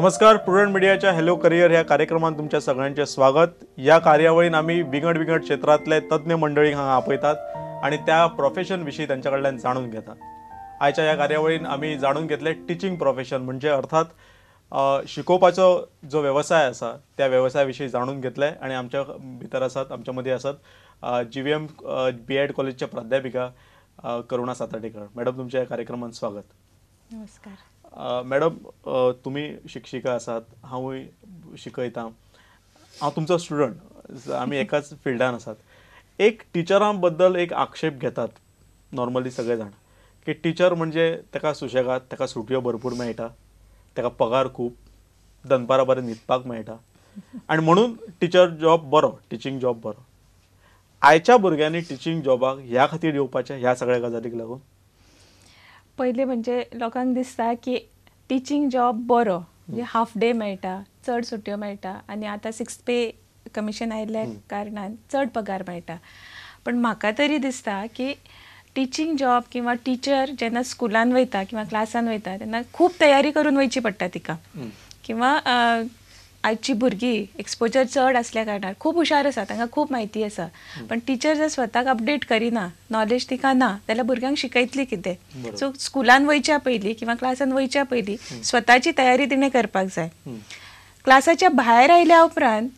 नमस्कार, प्रुडंट मिडियाच्या hello career ह्या कार्यक्रमात तुमच्या सगळ्यांचे स्वागत। या कार्यावळीन आमी विंगड विंगड क्षेत्रांतले तज्ञ मंडळी हांगा आपयतात आनी त्या प्रोफेशन विशीं तांच्या कडल्यान जाणून घेतात। आयच्या ह्या कार्यावळीन आमी जाणून घेतले टिचींग प्रोफेशन म्हणजे अर्थात शिकोवपाचो जो वेवसाय आसा त्या वेवसाया विशीं जाणून घेतले आनी आमच्या भितर आसात, आमच्या मदीं आसात GVM B.Ed कॉलेजच्या प्राध्यापिका करुणा सातार्डेकर मॅडम। तुमच्या ह्या कार्यक्रमात स्वागत। नमस्कार मॅडम, तुम्ही शिक्षिका आसात, हांवूय शिकयता, हांव तुमचो स्टुडंट, आमी एकाच फिल्डान आसात। एक टिचरां बद्दल एक आक्षेप घेतात नॉर्मली सगळे जाण की टिचर म्हणजे ताका सुशेगाद, ताका सुटयो भरपूर मेळटा, ताका पगार खूब, दनपारा बरें न्हिदपाक मेळटा आनी म्हणून टिचर जॉब बरो, टिचींग जॉब बरो। आयच्या भुरग्यांनी टिचींग जॉबाक ह्या खातीर येवपाचें ह्या सगळ्या गजालीक लागून? पयलें म्हणजे लोकांक दिसता की टिचींग जॉब बरो, म्हणजे हाफ डे मेळटा, चड सुटयो मेळटा आनी आतां सिक्स पे कमिशन आयिल्ल्या कारणान चड पगार मेळटा। पण म्हाका तरी दिसता की टिचींग जॉब किंवा टिचर जेन्ना स्कुलान वयता किंवा क्लासान वयता तेन्ना खूब तयारी करून वयची पडटा तिका, किंवा आजची भुरगीं एक्सपोजर चड आसल्या कारणान खूब हुशार आसा, तांकां खूब म्हायती आसा, पण टिचर जर स्वताक अपडेट करिना, नॉलेज तिका ना जाल्यार भुरग्यांक शिकयतली कितें? सो स्कुलान वयच्या पयलीं किंवा क्लासान वयच्या पयलीं स्वताची तयारी तिणें करपाक जाय। क्लासाच्या भायर आयल्या उपरांत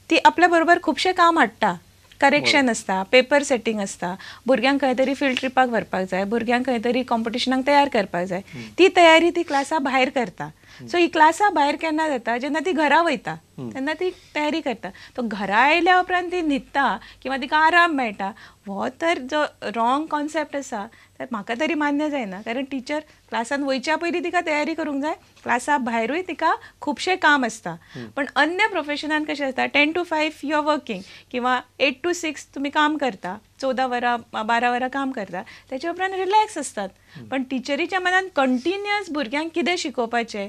ती आपल्या बरोबर खुबशें काम हाडटा, करेक्शन आसता, पेपर सेटींग आसता, भुरग्यांक खंय तरी फिल्ड ट्रिपाक व्हरपाक जाय, भुरग्यांक खंय तरी कॉम्पिटिशनाक तयार करपाक जाय, ती तयारी ती क्लासा भायर करता। सो ही क्लासा भायर केन्ना जाता? जेन्ना ती घरा वयता तेन्ना ती तयारी करता। तो घरा आयल्या उपरांत ती न्हिदता किंवा तिका आराम मेळटा, हो तर जो रॉंग कॉन्सेप्ट आसा तर म्हाका तरी मान्य जायना। कारण टिचर क्लासान वयच्या पयलीं तिका तयारी करूंक जाय, क्लासा भायरूय तिका खुबशें काम आसता। पण अन्य प्रोफेशनान कशें आसता, 10 to 5 you are working किंवा 8 to 6 तुमी काम करता, 14 वरां 12 वरां काम करता, तेच्या उपरांत रिलॅक्स आसतात। पण टिचरीच्या मनान कंटिन्युअस भुरग्यांक कितें शिकोवपाचें,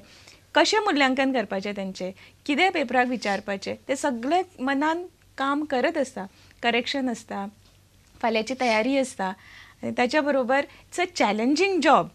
कशें मुल्यांकन करपाचें, तेंचें कितें पेपराक विचारपाचें, तें सगळें मनान काम करत आसता। करेक्शन आसता, फाल्यांची तयारी आसता आनी ताच्या बरोबर it's a challenging job.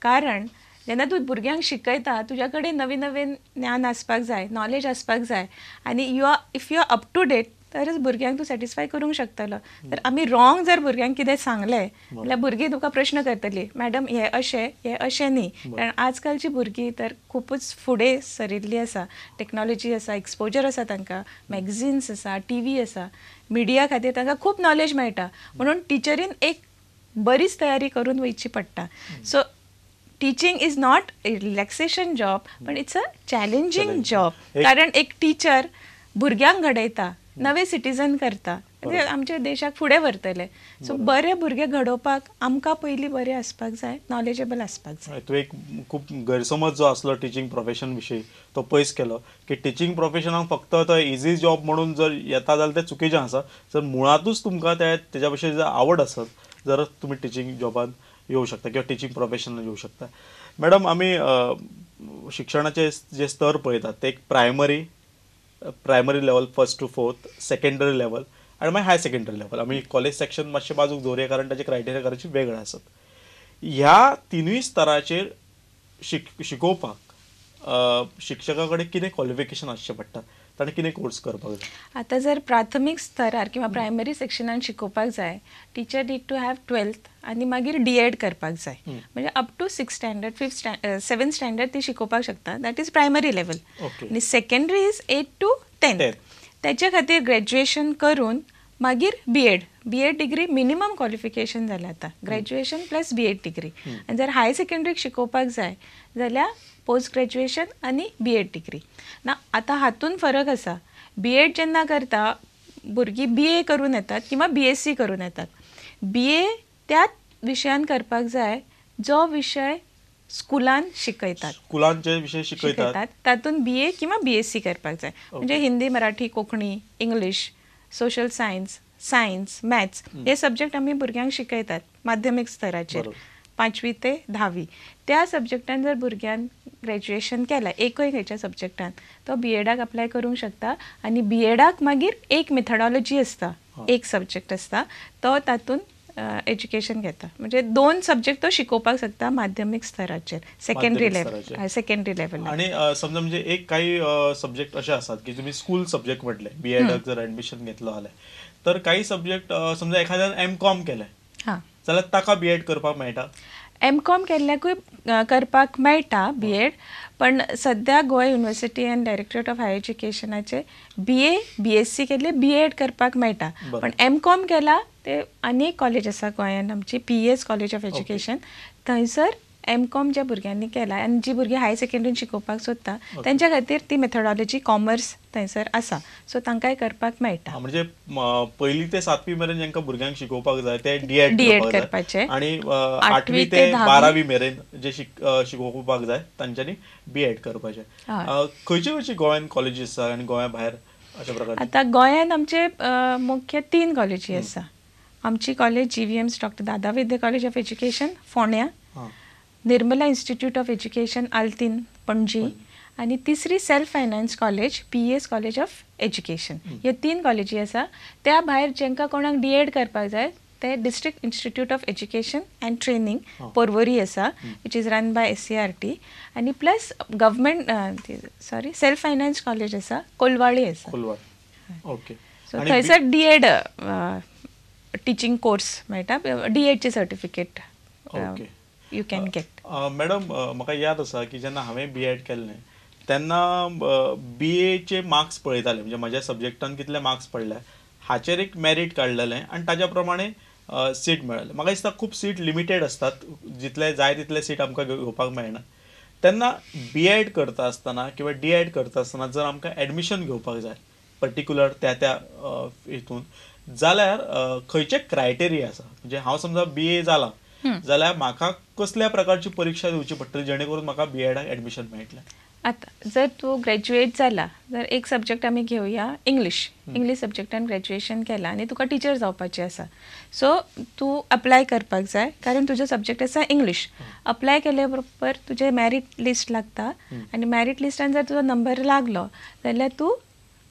कारण जेन्ना तूं भुरग्यांक शिकयता तुज्या कडेन नवीन नवीन ज्ञान आसपाक जाय, नॉलेज आसपाक जाय आनी you are if you are up to date तरच भुरग्यांक तूं सॅटिस्फाय करूंक शकतलो। तर आमी रॉंग जर भुरग्यांक कितें सांगलें जाल्यार भुरगीं तुका प्रश्न करतलीं, मॅडम हें अशें, हें अशें न्ही। कारण आजकालची भुरगीं तर खुबूच फुडें सरिल्लीं आसा, टॅक्नोलॉजी आसा, एक्सपोजर आसा तांकां, मॅगझिन्स आसा, टीव्ही आसा, मिडिया खातीर तांकां खूब नॉलेज मेळटा। म्हणून टिचरीन एक बरीच तयारी करून वयची पडटा। So teaching is not a relaxation job, पण it's a challenging job. कारण एक टिचर भुरग्यांक घडयता, नवे सिटीजन करता, ते आमच्या देशाक फुडें व्हरतले। सो बरे भुरगे घडोवपाक आमकां पयलीं बरें आसपाक जाय, नॉलेजेबल आसपाक जाय। तूं एक खूब गैरसमज जो आसलो टिचींग प्रोफेशन विशीं तो पयस केलो की टिचींग प्रोफेशनाक फक्त तो इजी जॉब म्हणून जर येता जाल्यार तें चुकीचें आसा। जर मुळांतूच तुमकां तेज्या विशीं जर आवड आसत जर तुमी टिचींग जॉबान येवं शकता किंवा टिचींग प्रोफेशनान येवं शकता। मॅडम, आमी शिक्षणाचे जे स्तर पळयतात ते एक primary level 1st to 4th, secondary level आनी मागीर हायर सेकंडरी लेवल। आमी कॉलेज सेक्शन मातशें बाजूक दवरुया कारण ताचे क्रायटेरिया करायचे वेगळे आसत। ह्या तिनूय स्तराचेर शिकोवपाक शिक्षका कडेन कितें क्वॉलिफिकेशन आसचें पडटा, ताणें कितें कोर्स करपाक जाय? आतां जर प्राथमीक स्तरार किंवा प्रायमरी सेक्शनान शिकोवपाक जाय, teacher need two have 12th आनी मागीर D.Ed करपाक जाय, म्हणजे up to 6th standard, 5th 7th standard ती शिकोवपाक शकता, that is primary level. आनी सेकंडरी is 8 to 10, त्याच्या खातीर ग्रॅज्युएशन करून मागीर B.Ed degree minimum qualification जालें आतां, ग्रॅज्युएशन प्लस B.Ed degree. आनी जर हायर सेकंडरीक शिकोवपाक जाय जाल्यार पोस्ट ग्रॅज्युएशन आनी B.Ed degree. ना आतां हातून फरक आसा, B.Ed जेन्ना करता भुरगीं BA करून येतात किंवा BSc करून येतात। BA त्याच विशयान करपाक जाय जो विशय स्कुलान शिकयतात, स्कुलान जे विशय शिकयतात तातूंत BA किंवा BSc करपाक जाय। म्हणजे Hindi, Marathi, Konkani, English, social science, science, maths हे सब्जेक्ट आमी भुरग्यांक शिकयतात माध्यमीक स्तराचेर, 5वी ते 10वी। त्या सब्जेक्टान जर भुरग्यान ग्रॅज्युएशन केलां एकय खंयच्या सब्जेक्टान, तो B.Ed apply करूंक शकता। आनी B.Ed मागीर एक मेथडॉलॉजी आसता, एक सब्जेक्ट आसता, तो तातूंत एज्युकेशन घेता. म्हणजे 2 सब्जेक्ट तो शिकोवपाक शकता माध्यमीक स्तराचेर, सेकंडरी लेवल, सेकंडरी लेवल. आणि समजा म्हणजे एक काही सब्जेक्ट असे आसात की तुम्ही स्कूल सब्जेक्ट म्हटले, बी एडाक जर ऍडमिशन घेतलो जाल्यार तर काही सब्जेक्ट समजा एखाद्यान एम कॉम केलें जाल्यार ताका बी एड करपाक मेळटा? एम कॉम केल्ल्याकूय करपाक मेळटा बी एड, पण सद्या Goa university and directorate of higher एज्युकेशनाचे B A B S C केल्ले बी एड करपाक मेळटा. पण एम कॉम केला ते आनी एक कॉलेज आसा गोंयान आमची, P E S college of education, थंयसर एम कॉम ज्या भुरग्यांनी केला आनी जी भुरगीं हायर सेकंडरीन शिकोवपाक सोदता तेंच्या खातीर ती मेथडॉलॉजी कॉमर्स थंयसर आसा, सो तांकांय करपाक मेळटा. म्हणजे पयली ते 7वी मेरेन जांकां भुरग्यांक शिकोवपाक जाय ते डी एड करपाचे आनी 8वी ते 12वी मेरेन जे शिकोवपाक जाय तांच्यांनी बी एड करपाचे. खंयची खंयची गोंयान कॉलेजीस आसा आनी गोंया भायर अशा प्रकारचे? आतां गोंयान आमचे मुख्य 3 कॉलेजी आसा. आमची college G V M's doctor Dada Vaidya college of education फोंड्या, Nirmala institute of education Altinho Panaji, आनी तिसरी self finance college P E S college of education. ह्यो 3 कॉलेजी आसा. त्या भायर जांकां कोणाक डी एड करपाक जाय ते district institute of education and training Porvorim आसा, which is run by S C R T, आनी plus government sorry self finance college आसा कोलवाळी आसा. ओके. सो थंयसर डी एड टिचींग कोर्स मेळटा, D एडचे certificate you can get. Madam, म्हाका याद आसा की जेन्ना हांवें बी एड केल्लें तेन्ना बी एचे मार्क्स पळयताले, म्हणजे म्हज्या सब्जेक्टान कितले मार्क्स पडले हाचेर एक मॅरीट काडलेलें आनी ताज्या प्रमाणे सीट मेळ्ळें. म्हाका दिसता खूब सीट लिमिटेड आसतात, जितले जाय तितले सीट आमकां घेवपाक मेळना. तेन्ना बी एड करता आसतना किंवा डी एड करता आसतना जर आमकां एडमिशन घेवपाक जाय पर्टिक्युलर त्या त्या हितून जाल्यार खंयचे क्रायटेरिया आसा? म्हणजे हांव समजा बी ए जाला जाल्यार म्हाका कसल्या प्रकारची परीक्षा दिवची पडटली जेणे करून म्हाका बी एडाक एडमिशन मेळटलें? आतां जर तूं ग्रॅज्युएट जाला, जर एक सब्जेक्ट आमी घेवया इंग्लीश, इंग्लीश सब्जेक्टान ग्रॅज्युएशन केलां आनी तुका टिचर जावपाचें आसा, सो तूं अप्लाय करपाक जाय कारण तुजो सब्जेक्ट आसा इंग्लीश. अप्लाय केले बरोबर तुजें मॅरीट लिस्ट लागता आनी मॅरीट लिस्टान जर तुजो नंबर लागलो जाल्यार तूं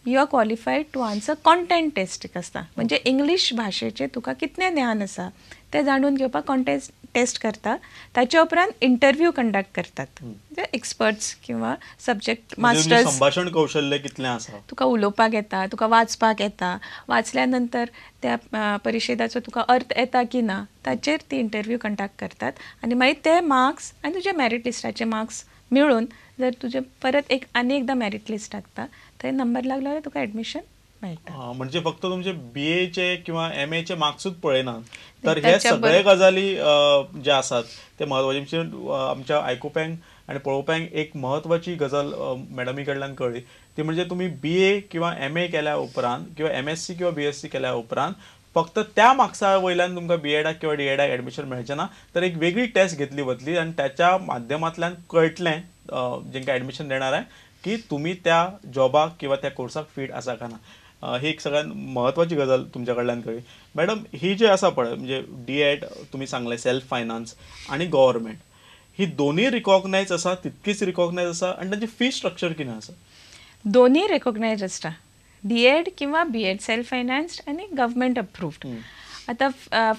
you are qualified to answer content test एक आसता. म्हणजे इंग्लीश भाशेचें तुका कितलें ज्ञान आसा तें जाणून घेवपाक कॉन्टेंट टेस्ट करता. ताच्या उपरांत इंटरव्यू कंडक्ट करतात, म्हणजे एक्सपर्ट्स किंवा सब्जेक्ट मास्टर्स. संभाषण कौशल्य कितलें आसा, तुका उलोवपाक येता, तुका वाचपाक येता, वाचल्या नंतर त्या परिशदाचो तुका अर्थ येता की ना ताचेर ती इंटरव्यू कंडक्ट करतात आनी मागीर ते मार्क्स आनी तुजे मॅरीट लिस्टाचे मार्क्स मेळून जर तुजे परत एक आनी एकदां मॅरीट लिस्ट लागता थंय नंबर लागलो जाल्यार तुका एडमिशन मेळटा. म्हणजे फक्त तुमचे बी एचे किंवा एम एचे मार्क्सूच पळयना तर हे सगळे गजाली जे आसात ते म्हत्वाचे. आमच्या आयकुप्यांक आनी पळोवप्यांक एक म्हत्वाची गजाल मॅडमी कडल्यान कळ्ळी ती म्हणजे तुमी बी ए किंवा एम ए केल्या उपरांत किंवा एम एस सी किंवा बी एस सी केल्या उपरांत फक्त त्या मार्क्सा वयल्यान तुमकां बी एडाक किंवा डी एडाक एडमिशन मेळचें ना, तर एक वेगळी टेस्ट घेतली वतली आनी त्याच्या माध्यमांतल्यान कळटलें जेंकां एडमिशन देणार आहे की तुमी त्या जॉबाक किंवा त्या कोर्साक फीट आसा काय ना. ही एक सगळ्यात म्हत्वाची गजाल तुमच्या कडल्यान कळ्ळी. मॅडम, ही जी आसा पळय म्हणजे डी एड तुमी सांगलें सेल्फ फायनान्स आनी गव्हर्मेंट ही दोन्ही रिकॉग्नायज आसा, तितकीच रिकॉग्नायज आसा आनी तांची फी स्ट्रक्चर कितें आसा? दोन्ही रिकॉग्नायज आसता, डी एड किंवा बी एड, सेल्फ फायनान्स्ड आनी गव्हर्मेंट अप्रूव्ड. आतां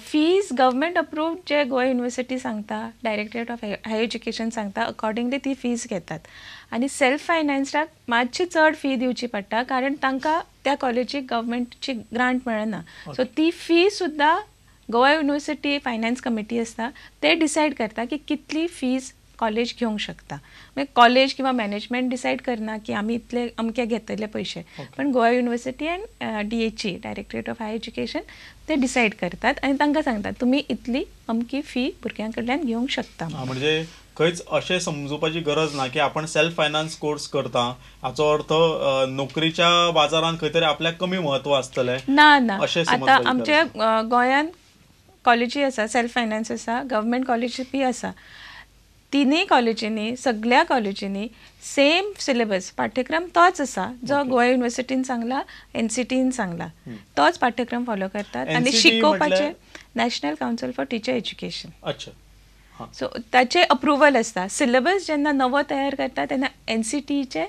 फीज गव्हर्मेंट अप्रूव्ड जे गोवा युनिवर्सिटी सांगता, डायरेक्टरेट ऑफ हायर एज्युकेशन सांगता, अकॉर्डिंगली ती फीज घेतात. आनी सेल्फ फायनान्साक मातशी चड फी दिवची पडटा कारण तांकां त्या कॉलेजीक गव्हर्मेंटची ग्रांट मेळना. सो ती फी सुद्दां गोवा युनिवर्सिटी फायनान्स कमिटी आसता ते डिसायड करता की कितली फीज कॉलेज घेवंक शकता. मागीर कॉलेज किंवा मॅनेजमेंट डिसायड करना की आमी इतले अमके घेतले पयशे, पण Goa university and D H E directorate of higher education ते डिसायड करतात आनी तांकां सांगतात तुमी इतली अमकी फी भुरग्यां कडल्यान घेवंक शकता. म्हणजे खंयच अशें समजुपाची गरज ना की आपण सेल्फ फायनान्स कोर्स करता हाचो अर्थ नोकरीच्या बाजारान खंय तरी आपल्याक कमी म्हत्व आसतलें. ना ना, आतां आमच्या गोंयांत कॉलेजी आसा, सेल्फ फायनान्स आसा, गव्हर्मेंट कॉलेजी बी आसा. तिनूय कॉलेजींनी, सगळ्या कॉलेजींनी सेम सिलेबस, पाठ्यक्रम तोच आसा जो गोवा युनिवर्सिटीन सांगला, एन सी टीन सांगला, तोच पाठ्यक्रम फॉलो करतात. आनी शिकोवपाचें national council for teacher education. अच्छा. सो ताचें अप्रुवल आसता. सिलेबस जेन्ना नवो तयार करता तेन्ना एन सी टीचे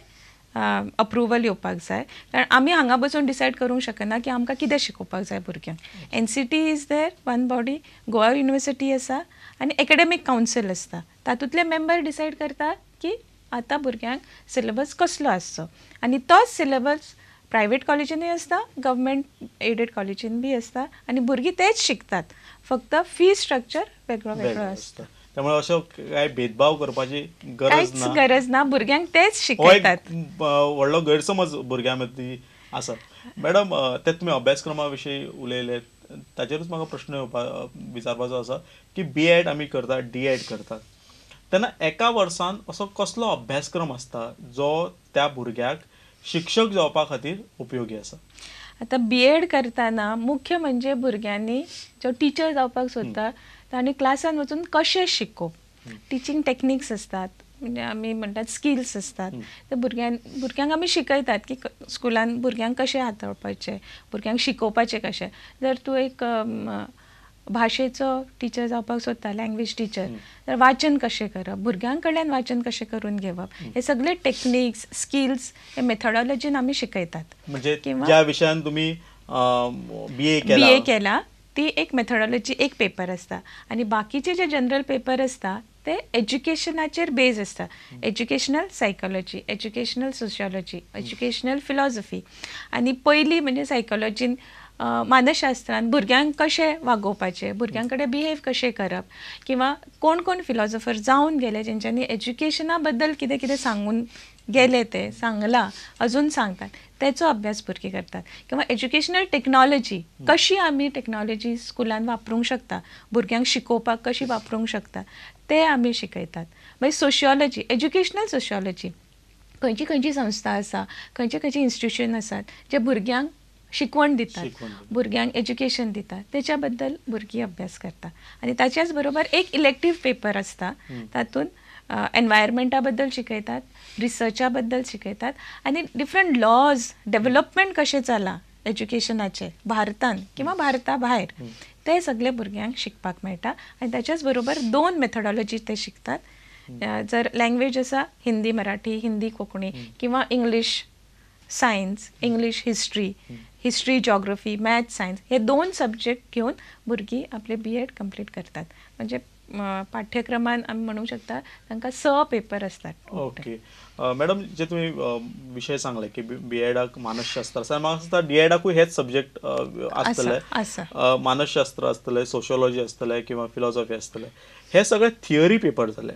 अप्रुवल येवपाक जाय, कारण आमी हांगा बसून डिसायड करूंक शकना की आमकां कितें शिकोवपाक जाय भुरग्यांक. NCTE is there one body, Goa university आसा आनी एकेडमीक कावन्सील आसता. तातूंतले मेंबर डिसायड करता की आतां भुरग्यांक सिलेबस कसलो आसचो आनी तोच सिलेबस प्रायवेट कॉलेजीनूय आसता, गव्हर्मेंट एडेड कॉलेजीन बी आसता आनी भुरगीं तेच शिकतात, फक्त फी स्ट्रक्चर वेगळो वेगळो आसता. त्यामुळे असो काय भेदभाव करपाची गरज ना, गरज ना, भुरग्यांक तेच शिकयतात. व्हडलो गैरसमज भुरग्यां मदीं आसा. मॅडम, ते तुमी अभ्यासक्रमा विशीं उलयले, ताचेरूच म्हाका प्रश्न येवपा विचारपाचो आसा की बी एड आमी करतात, डी एड करतात, तेन्ना एका वर्सान असो कसलो अभ्यासक्रम आसता जो त्या भुरग्याक शिक्षक जावपा खातीर उपयोगी आसा? आतां बी एड करतना मुख्य म्हणजे भुरग्यांनी जो टिचर जावपाक सोदता तांणी क्लासान वचून कशें शिकोवप, टिचींग टॅक्निक्स आसतात, म्हणजे आमी म्हणटात स्किल्स आसतात, ते भुरग्यांक आमी शिकयतात की स्कुलान भुरग्यांक कशें हाताळपाचें, भुरग्यांक शिकोवपाचें कशें. जर तूं एक भाशेचो टिचर जावपाक सोदता, लँग्वेज टिचर, तर वाचन कशें करप, भुरग्यां कडल्यान वाचन कशें करून घेवप, हे सगळे टेक्निक्स स्किल्स हे मेथडॉलॉजीन आमी शिकयतात. म्हणजे ज्या विशयान तुमी बी ए केला ती एक मेथडॉलॉजी एक पेपर आसता आनी बाकीचे जे जनरल पेपर आसता ते एज्युकेशनाचेर बेज आसता. Educational psychology, educational sociology, educational philosophy. आनी पयली म्हणजे सायकोलॉजीन मानसशास्त्रान भुरग्यांक कशें वागोवपाचें, भुरग्यां कडेन बिहेव कशें करप, किंवा कोण कोण फिलॉसॉफर जावन गेले जेंच्यांनी एज्युकेशना बद्दल कितें कितें सांगून गेले, ते सांगलां अजून सांगतात, तेचो अभ्यास भुरगीं करतात. किंवा एज्युकेशनल टेक्नॉलॉजी, कशी आमी टेक्नॉलॉजी स्कुलान वापरूंक शकता, भुरग्यांक शिकोवपाक कशी वापरूंक शकता, ते आमी शिकयतात. मागीर सोशियोलॉजी, एज्युकेशनल सोशियोलॉजी, खंयची खंयची संस्था आसा, खंयचे खंयचे इन्स्टिट्यूशन आसात जे भुरग्यांक शिकवण दितात, भुरग्यांक एज्युकेशन दितात, तेच्या बद्दल भुरगीं अभ्यास करता. आनी ताच्याच बरोबर एक इलेक्टीव पेपर आसता, तातूंत एनवायरमेंटा बद्दल शिकयतात, रिसर्चा बद्दल शिकयतात आनी डिफरंट लॉज, डेव्हलपमेंट कशें जालां एज्युकेशनाचें भारतान किंवा भारता भायर, ते सगळे भुरग्यांक शिकपाक मेळटा. आनी ताच्याच बरोबर दोन मेथडॉलॉजी ते शिकतात. जर लँग्वेज आसा हिंदी मराठी, हिंदी कोंकणी, किंवा English science, English history, history geography, math science, हे दोन सब्जेक्ट घेवन भुरगीं आपले बी एड कंप्लीट करतात. म्हणजे पाठ्यक्रमान आमी म्हणूंक शकता तांकां 6 पेपर आसतात. ओके मॅडम, जे तुमी विशय सांगले की बी एडाक मानसशास्त्र आसा, म्हाका दिसता डी एडाकूय हेच सब्जेक्ट आसतले, मानसशास्त्र आसतलें, सोशियोलॉजी आसतलें किंवा फिलॉसॉफी आसतलें, हे सगळे थियरी पेपर जाले.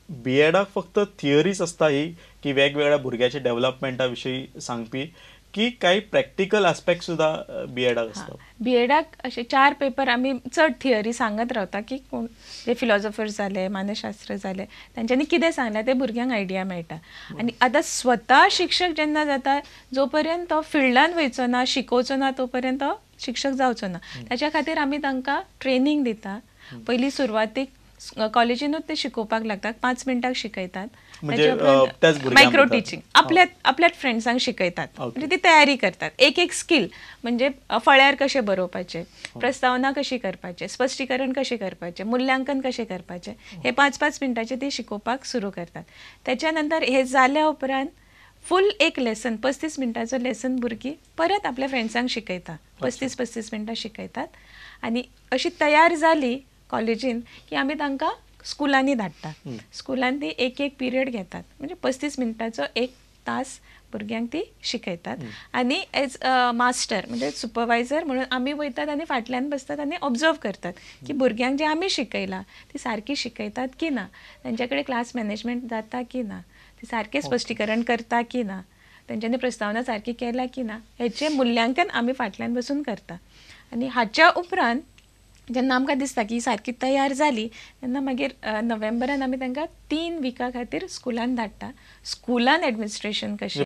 बी एडाक फक्त थियरीच आसता ही की वेगवेगळ्या भुरग्याच्या डेव्हलपमेंटा विशीं सांगपी, की काही प्रॅक्टिकल आस्पेक्ट सुद्धा बी एडाक आसता? बी एडाक अशे 4 पेपर आमी चड थियरी सांगत रावता की कोण जे फिलॉसॉफर जाले, मानसशास्त्र जाले, तांच्यांनी कितें सांगलें तें भुरग्यांक आयडिया मेळटा. आनी आतां स्वता शिक्षक जेन्ना जाता, जो पर्यंत तो फिल्डान वयचो ना, शिकोवचो ना, तो पर्यंत तो शिक्षक जावचो ना. ताच्या खातीर आमी तांकां ट्रेनींग दिता. पयलीं सुरवातीक कॉलेजीनूच ते शिकोवपाक लागतात, 5 मिनटाक शिकयतात, मायक्रो टिचींग आपल्याच फ्रेंड्सांक शिकयतात, म्हणजे ती तयारी करतात. एक एक स्किल, म्हणजे फळ्यार कशें बरोवपाचें, प्रस्तावना कशी करपाचें, स्पश्टीकरण कशें करपाचें, मुल्यांकन कशें करपाचें, हे 5-5 मिनटाचें ती शिकोवपाक सुरू करतात. त्याच्या नंतर हे जाल्या उपरांत फूल एक लेसन, 35 मिनटाचो लेसन भुरगीं परत आपल्या फ्रेंड्सांक शिकयता, 35-35 मिनटां शिकयतात. आनी अशी तयार जाली कॉलेजीन की आमी तांकां स्कुलांनी धाडटा. स्कुलान ती एक एक पिरियड घेतात, म्हणजे 35 मिनटाचो 1 तास भुरग्यांक ती शिकयतात. आनी एज अ मास्टर म्हणजे सुपरवायझर म्हणून आमी वयतात आनी फाटल्यान बसतात आनी ऑब्जर्व करतात की भुरग्यांक जें आमी शिकयलां ती सारकी शिकयतात की ना, तांच्या कडेन क्लास मॅनेजमेंट जाता की ना, ती सारकें स्पश्टीकरण करता की ना, तेंच्यांनी प्रस्तावना सारकी केल्या की ना, हेचें मुल्यांकन आमी फाटल्यान बसून करता. आनी हाच्या उपरांत जेन्ना आमकां दिसता की सारकी तयार जाली, तेन्ना मागीर नोव्हेंबरान आमी तांकां 3 विकां खातीर स्कुलान धाडटा. स्कुलान एडमिनिस्ट्रेशन कशें